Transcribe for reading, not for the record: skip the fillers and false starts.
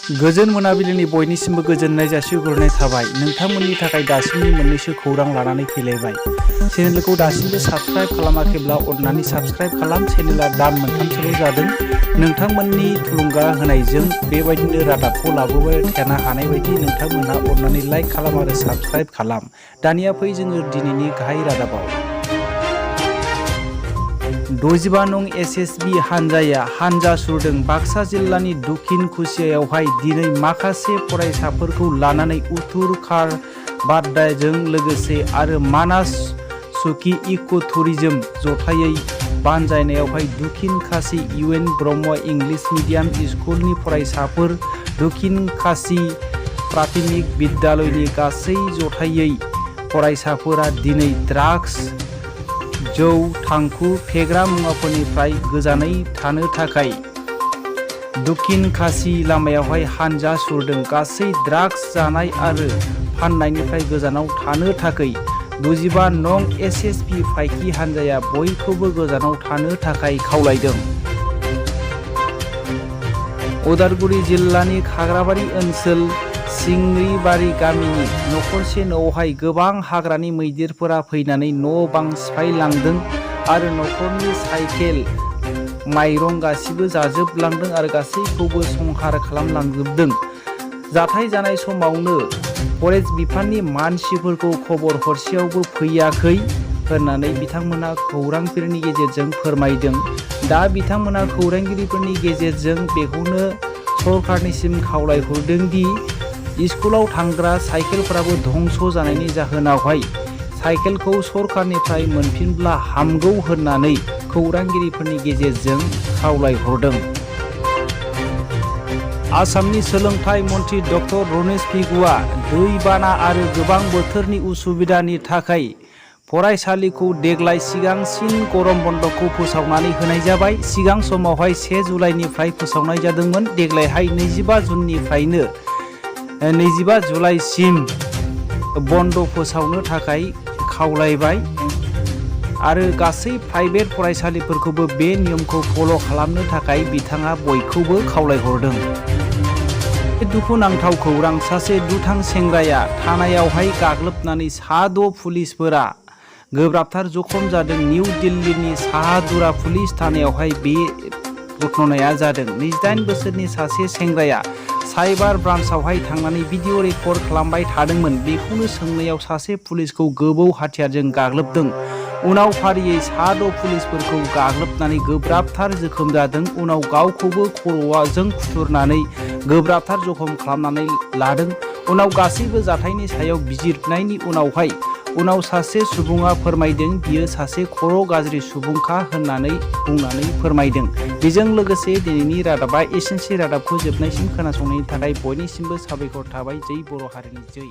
गोजोन मोनाबिलिनि बयनिसिमबो गोजोननाय जासिहरनाय थाबाय। नोंथांमोननि थाखाय दासिमनि मोननैसो खौरां लानानै फैलायबाय। चेनेलखौ दासिमबो साबस्क्राइब खालामाखैब्ला अन्नानै साबस्क्राइब खालाम। चेनेला दान मोनथामसोल' जादों। नोंथांमोननि थुलुंगा होनायजों बेबायदिनो रादाबखौ लाबोबाय थानो हानाय बायदि नोंथांमोनहा अन्नानै लाइक खालाम आरो साबस्क्राइब खालाम। दानिया फै जोङो दिनैनि गाहाय रादाबाव। 65 नं एसएसबि हानजाया हानजा सुरदों। बाक्सा जिल्लानि दक्षिण कुसियायावहाय दिनै माखासे फरायसाफोरखौ लानानै उत्तर खार बाद्दाजों लोगोसे आरो मानास सुकि इक' टुरिजम जथायै बानजायनायावहाय दक्षिण Kashi UN Brahma English medium स्कुलनि फरायसाफोर दक्षिण काशी प्राथमिक बिद्यालयनि गासै जथायै फरायसाफोरा दिनै ड्राग्स जौ थांखु फेग्रा मुवाफोरनिफ्राय गोजानै थानो थाखाय दक्षिण काशी लामायावहाय हानजा सुरदों। गासै ड्राग्स जानाय आरो फाननायनिफ्राय गोजानाव थानो थाखाय 65 नं एसएसबि फाइखि हानजाया बयखौबो गोजानाव थानो थाखाय खावलायदों। उदालगुरि जिल्लानि खाग्राबारि ओनसोल सिंग्रिबारि गामिनि नखरसे न'आवहाय गोबां हाग्रानि मैदेरफोरा फैनानै न' बां सिफायलांदों आरो नखरनि साइकेल माइरं गासिबो जाजोबलांदों आरो गासैखौबो संहार खालामलांजोबदों। जाथाय जानाय समावनो फरेस्ट बिफाननि मानसिफोरखौ खबर हरसेयावबो फैयाखै होननानै बिथांमोना खौरांगिरिनि गेजेरजों फोरमायदों। दा बिथांमोना खौरांगिरिफोरनि गेजेरजों बेखौनो सरकारनिसिम खावलायहरदों दि स्कुलाव थांग्रा साइकेलफोराबो धंस जानायनि जाहोनावहाय साइकेलखौ सरकारनिफ्राय मोनफिनब्ला हामगौ होननानै खौरांगिरिफोरनि गेजेरजों खावलायहरदों। आसामनि सोलोंथाइ मन्त्रि डक्टर रमेश बिगुआ दैबाना आरो गोबां बोथोरनि उसुबिदानि थाखाय फरायसालिखौ देग्लाय सिगांसिन गरम बन्दखौ फोसावनानै होनाय जाबाय। सिगां समावहाय 1 जुलाइनिफ्राय फोसावनाय जादोंमोन। देग्लायहाय 25 जुननिफ्रायनो 25 जुलाइसिम बन्द फोसावनो थाखाय खावलायबाय आरो गासै प्राइभेट फरायसालिफोरखौबो बे नियमखौ फल' खालामनो थाखाय बिथाङा बयखौबो खावलायहरदों। दुखुनांथाव खौरां, सासे दुथां सेंग्राया थानायावहाय गाग्लोबनानै 6 पुलिसफोरा गोब्राबथार जखम जादों। निउ दिल्लीनि साहादुरा पुलिस थानायावहाय बे घटनाया जादों। 28 बोसोरनि सासे सेंग्राया साइबार ब्रान्चआवहाय थांनानै भिडिअ रेकर्ड खालामबाय थादोंमोन। बेखौनो सोंनायाव सासे पुलिसखौ गोबौ हाथियारजों गाग्लोबदों। उनाव फारियै 6 पुलिसफोरखौ गाग्लोबनानै गोब्राबथार जोखोम जादों। उनाव गावखौबो खर'जों फुथुरनानै गोब्राबथार जखम खालामनानै लादों। उनाव गासैबो जाथायनि सायाव बिजिरनायनि उनाव सासे सुबुङा फोरमायदों बियो सासे खर' गाज्रि सुबुंखा होननानै बुंनानै फोरमायदों। बेजों लोगोसे दिनैनि रादाबा एसेनोसै। रादाबखौ जोबनायसिम खोनासंनायनि थाखाय बयनिसिमबो साबायखर थाबाय। जै बर' हारिनि जै।